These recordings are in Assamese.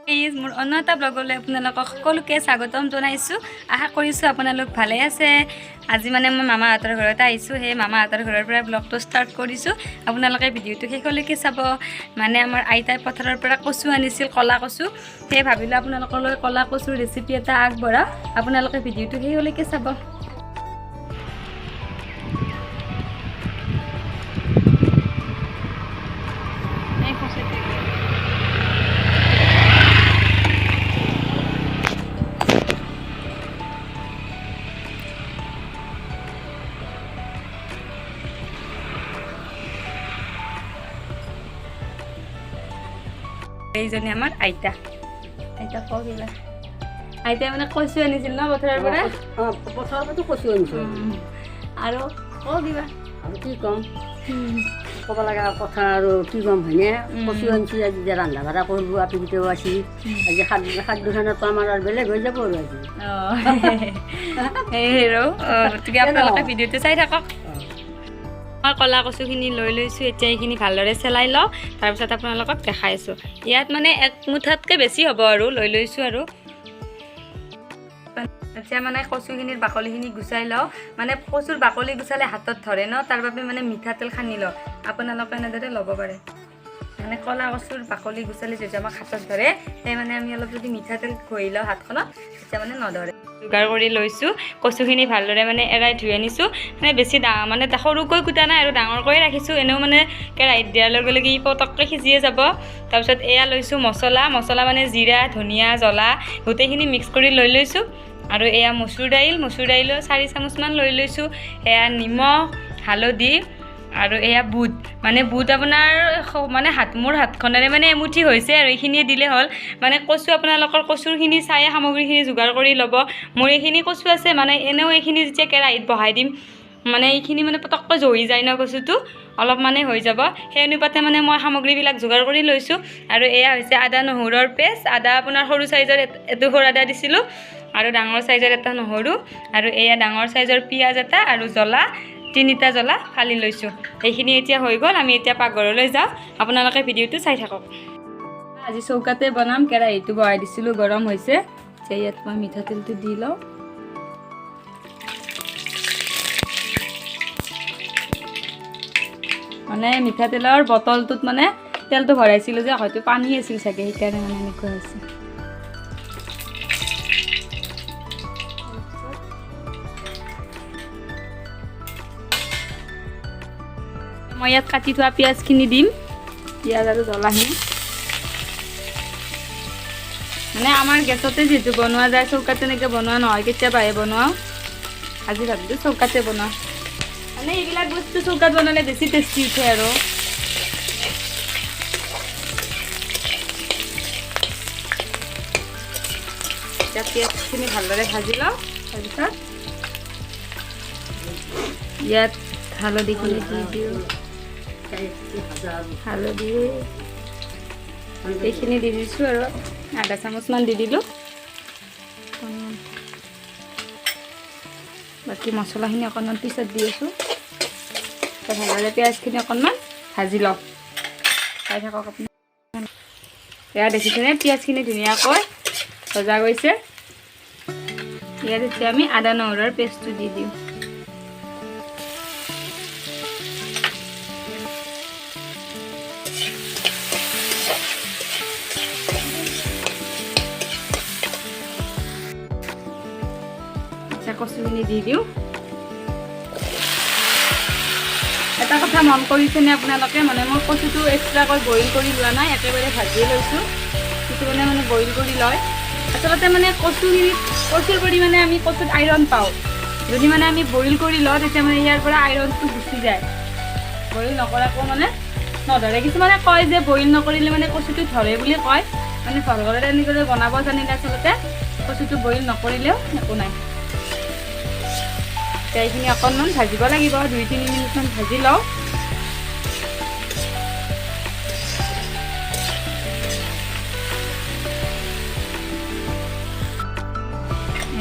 মোৰ অন্য এটা ব্লগলৈ আপোনালোকক সকলোকে স্বাগতম জনাইছোঁ। আশা কৰিছোঁ আপোনালোক ভালে আছে। আজি মানে মই মামাহঁতৰ ঘৰত আহিছোঁ। সেই মামাহঁতৰ ঘৰৰ পৰা ব্লগটো ষ্টাৰ্ট কৰিছোঁ। আপোনালোকে ভিডিঅ'টো শেষলৈকে চাব। মানে আমাৰ আইতাই পথাৰৰ পৰা কচু আনিছিল, ক'লা কচু। সেয়ে ভাবিলোঁ আপোনালোকলৈ ক'লা কচুৰ ৰেচিপি এটা আগবঢ়াওঁ। আপোনালোকে ভিডিঅ'টো শেষলৈকে চাব। এইজনী আমাৰ আইতা। আইতা, কওঁ কিবা। আইতাই মানে কচু আনিছিল ন পথাৰৰ পৰা? অঁ, পথাৰৰ পৰাতো কচু আনিছোঁ। আৰু কওঁ কিবা। আৰু কি ক'ম? ক'ব লগা কথা আৰু কি ক'ম, হয়নে? কচু আনিছোঁ আজি যে ৰন্ধা বঢ়া কৰিলোঁ। আপিকেইটাও আছি আজি। শাক শাক দুখনতো আমাৰ আৰু বেলেগ হৈ যাব আৰু আজি। অঁ, সেই আৰু গতিকে আপোনালোকে ভিডিঅ'টো চাই থাকক। মই ক'লা কচুখিনি লৈ লৈছোঁ। এতিয়া এইখিনি ভালদৰে চেলাই লওঁ, তাৰপিছত আপোনালোকক দেখাই আছোঁ। ইয়াত মানে এক মুঠাতকৈ বেছি হ'ব আৰু লৈ লৈছোঁ। আৰু এতিয়া মানে কচুখিনিৰ বাকলিখিনি গুচাই লওঁ। মানে কচুৰ বাকলি গুচালে হাতত ধৰে ন, তাৰ বাবে মানে মিঠাতেল সানি লওঁ। আপোনালোকে এনেদৰে ল'ব পাৰে। মানে ক'লা কচুৰ বাকলি গুচালে যেতিয়া আমাক হাতত ধৰে, সেই মানে আমি অলপ যদি মিঠাতেল ঘঁহি লওঁ হাতখনত, তেতিয়া মানে নধৰে। যোগাৰ কৰি লৈছোঁ কচুখিনি। ভালদৰে মানে এৰাই ধুই আনিছোঁ। মানে বেছি মানে সৰুকৈ কুটা নাই আৰু, ডাঙৰকৈ ৰাখিছোঁ। এনেও মানে কেৰাহীত দিয়াৰ লগে লগে ই পটককৈ সিজিয়ে যাব। তাৰপিছত এয়া লৈছোঁ মছলা। মছলা মানে জিৰা, ধনিয়া, জ্বলা গোটেইখিনি মিক্স কৰি লৈ লৈছোঁ। আৰু এয়া মচুৰ দাইল, মচুৰ দাইলো 4 চামুচমান লৈ লৈছোঁ। এয়া নিমখ, হালধি আৰু এয়া বুট। মানে বুট আপোনাৰ মানে মোৰ হাতখনেৰে মানে এমুঠি হৈছে আৰু এইখিনিয়ে দিলে হ'ল। মানে কচু আপোনালোকৰ কচুৰখিনি চাই সামগ্ৰীখিনি যোগাৰ কৰি ল'ব। মোৰ এইখিনি কচু আছে। মানে এনেও এইখিনি যেতিয়া কেৰাহীত বহাই দিম, মানে এইখিনি মানে পটককৈ জহি যায় ন কচুটো, অলপ মানে হৈ যাব। সেই অনুপাতে মানে মই সামগ্ৰীবিলাক যোগাৰ কৰি লৈছোঁ। আৰু এয়া হৈছে আদা নহৰুৰ পেষ্ট। আদা আপোনাৰ সৰু চাইজৰ এটুকুৰ আদা দিছিলোঁ আৰু ডাঙৰ চাইজৰ এটা নহৰু আৰু এয়া ডাঙৰ চাইজৰ পিঁয়াজ এটা আৰু জ্বলা তিনিটা জ্বলা ফালি লৈছোঁ। এইখিনি এতিয়া হৈ গ'ল। আমি এতিয়া পাকঘৰলৈ যাওঁ। আপোনালোকে ভিডিঅ'টো চাই থাকক। আজি চৌকাতে বনাম। কেৰাহীটো বহাই দিছিলোঁ, গৰম হৈছে। এতিয়া ইয়াত মই মিঠাতেলটো দি লওঁ। মানে মিঠাতেলৰ বটলটোত মানে তেলটো ভৰাইছিলোঁ যে, হয়তো পানী আছিল চাগে, সেইকাৰণে মানে এনেকুৱা হৈছে। মই ইয়াত কাটি থোৱা পিঁয়াজখিনি দিম, পিঁয়াজ আৰু জ্বলাখিনি। মানে আমাৰ গেছতে যিহেতু বনোৱা যায়, চৌকাত তেনেকৈ বনোৱা নহয়, কেতিয়াবাহে বনোৱাওঁ। আজি ভাবিলোঁ চৌকাতে বনাওঁ। মানে এইবিলাক বস্তু চৌকাত বনালে বেছি টেষ্টি উঠে। আৰু এতিয়া পিঁয়াজখিনি ভালদৰে ভাজি লওঁ। তাৰপিছত ইয়াত হালধিখিনি দি দিওঁ। হালধি এইখিনি দি দিছোঁ আৰু আধা চামুচমান দি দিলোঁ। অকণমান বাকী মছলাখিনি অকণমান পিছত দি আছোঁ। ভালদৰে পিঁয়াজখিনি অকণমান ভাজি লওঁ। চাই থাকক আপুনি। এয়া দেখিছেনে, পিঁয়াজখিনি ধুনীয়াকৈ ভজা গৈছে। ইয়াত এতিয়া আমি আদা নহৰুৰ পেষ্টটো দি দিওঁ। আচ্ছা, কচুখিনি দি দিওঁ। এটা কথা মন কৰিছেনে আপোনালোকে? মানে মই কচুটো এক্সট্ৰাকৈ বইল কৰি লোৱা নাই, একেবাৰে ভাজিয়ে লৈছোঁ। কিছুমানে মানে বইল কৰি লয়। আচলতে মানে কচুখিনিত কচুৰ পৰিমাণে আমি কচুত আইৰণ পাওঁ। যদি মানে আমি বইল কৰি লওঁ, তেতিয়া মানে ইয়াৰ পৰা আইৰণটো গুচি যায়। বইল নকৰাকৈ মানে নধৰে। কিছুমানে কয় যে বইল নকৰিলে মানে কচুটো ধৰে বুলি কয়। মানে ঘৰতে এনেদৰে বনাব জানিলে আচলতে কচুটো বইল নকৰিলেও একো নাই। এতিয়া এইখিনি অকণমান ভাজিব লাগিব। 2-3 মিনিটমান ভাজি লওঁ।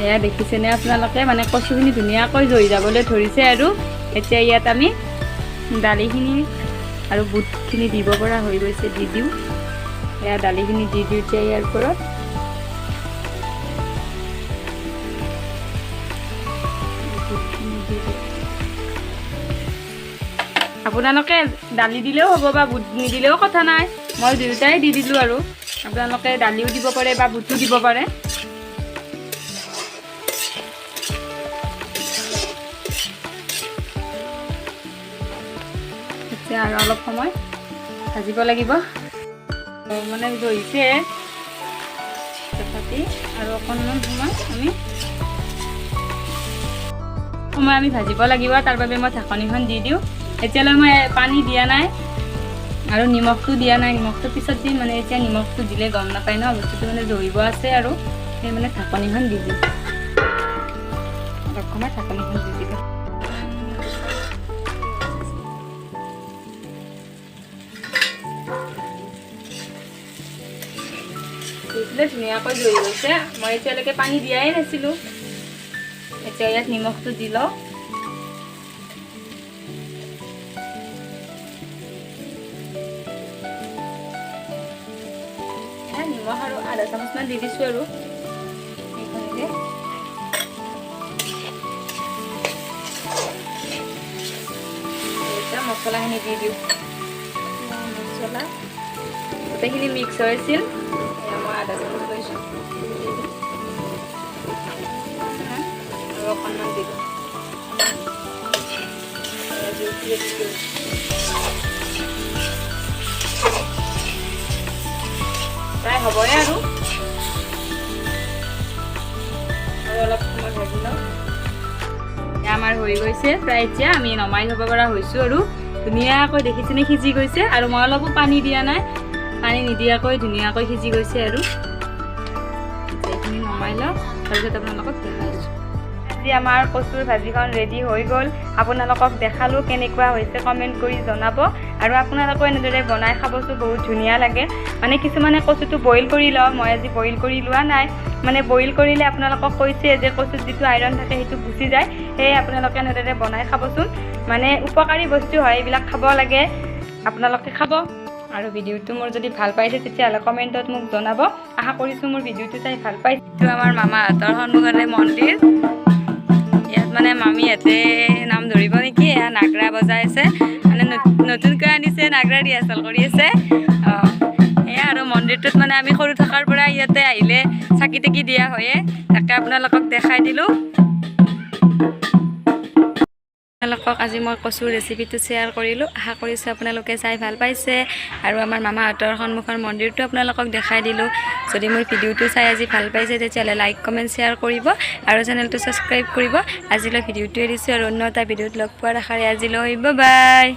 এয়া দেখিছেনে আপোনালোকে? মানে কচুখিনি ধুনীয়াকৈ জহি যাবলৈ ধৰিছে। আৰু এতিয়া ইয়াত আমি দালিখিনি আৰু বুটখিনি দিব পৰা হৈ গৈছে, দি দিওঁ। এয়া দালিখিনি দি দিওঁ এতিয়া ইয়াৰ ওপৰত। আপোনালোকে দালি দিলেও হ'ব বা বুট নিদিলেও কথা নাই, মই দুয়োটাই দি দিলোঁ আৰু। আপোনালোকে দালিও দিব পাৰে বা বুটো দিব পাৰে। এতিয়া আৰু অলপ সময় ভাজিব লাগিব, মানে জহিছে তথাপি আৰু অকণমান সময় আমি ভাজিব লাগিব। তাৰ বাবে মই ঢাকনিখন দি দিওঁ। এতিয়ালৈ মই পানী দিয়া নাই আৰু নিমখটো দিয়া নাই, নিমখটো পিছত দিম। মানে এতিয়া নিমখটো দিলে গম নাপায় ন, বস্তুটো মানে জহিব আছে আৰু, সেই মানে ঢাকনিখন দি দিওঁ। অলপ সময় ঢাকনিখন দি দিলোঁ। দেখিলে ধুনীয়াকৈ জহি গৈছে। মই এতিয়ালৈকে পানী দিয়াই নাছিলোঁ। এতিয়া ইয়াত নিমখটো দি লওঁ। নিমখ আৰু আধা চামুচমান দি দিছোঁ আৰু এইখিনিতে। এতিয়া মছলাখিনি দি দিওঁ। মছলা গোটেইখিনি মিক্স হৈছিল। মই আধা চামুচ লৈছোঁ আৰু অকণমান দিলোঁ। প্ৰায় হ'বই আৰু, আৰু অলপ সময় ভাজি লওঁ। আমাৰ হৈ গৈছে প্ৰায়। এতিয়া আমি নমাই থ'ব পৰা হৈছোঁ আৰু। ধুনীয়াকৈ দেখিছেনে সিজি গৈছে আৰু মই অলপো পানী দিয়া নাই, পানী নিদিয়াকৈ ধুনীয়াকৈ সিজি গৈছে আৰু। এইখিনি নমাই লওঁ, তাৰপিছত আপোনালোকক দেখাইছোঁ। আজি আমাৰ কচুৰ ভাজিখন ৰেডি হৈ গ'ল। আপোনালোকক দেখালোঁ কেনেকুৱা হৈছে, কমেণ্ট কৰি জনাব। আৰু আপোনালোকেও এনেদৰে বনাই খাবচোন, বহুত ধুনীয়া লাগে। মানে কিছুমানে কচুটো বইল কৰি লওঁ, মই আজি বইল কৰি লোৱা নাই। মানে বইল কৰিলে আপোনালোকক কৈছে যে কচুত যিটো আইৰণ থাকে সেইটো গুচি যায়। সেয়ে আপোনালোকে এনেদৰে বনাই খাবচোন, মানে উপকাৰী বস্তু হয়, এইবিলাক খাব লাগে, আপোনালোকে খাব। আৰু ভিডিঅ'টো মোৰ যদি ভাল পাইছে তেতিয়াহ'লে কমেণ্টত মোক জনাব। আশা কৰিছোঁ মোৰ ভিডিঅ'টো চাই ভাল পাইছে। এইটো আমাৰ মামাহঁতৰ সন্মুখতে মন্দিৰ। ইয়াত মানে মামীহঁতে নাম ধৰিব নেকি, এয়া নাগৰা বজাই আছে, মানে নতুনকৈ আনিছে, নাগৰা ৰিহাৰ্চেল কৰি আছে। অঁ, এয়া আৰু মন্দিৰটোত মানে আমি সৰু থকাৰ পৰা ইয়াতে আহিলে চাকি তাকি দিয়া হয়ে, তাকে আপোনালোকক দেখাই দিলোঁ। আপোনালোকক আজি মই কচুৰ ৰেচিপিটো শ্বেয়াৰ কৰিলোঁ। আশা কৰিছোঁ আপোনালোকে চাই ভাল পাইছে। আৰু আমাৰ মামাহঁতৰ সন্মুখৰ মন্দিৰটো আপোনালোকক দেখাই দিলোঁ। যদি মোৰ ভিডিঅ'টো চাই আজি ভাল পাইছে তেতিয়াহ'লে লাইক, কমেণ্ট, শ্বেয়াৰ কৰিব আৰু চেনেলটো ছাবস্ক্ৰাইব কৰিব। আজিলৈ ভিডিঅ'টো এৰিছোঁ আৰু অন্য এটা ভিডিঅ'ত লগ পোৱাৰ আশাৰে আজিলৈ বাই।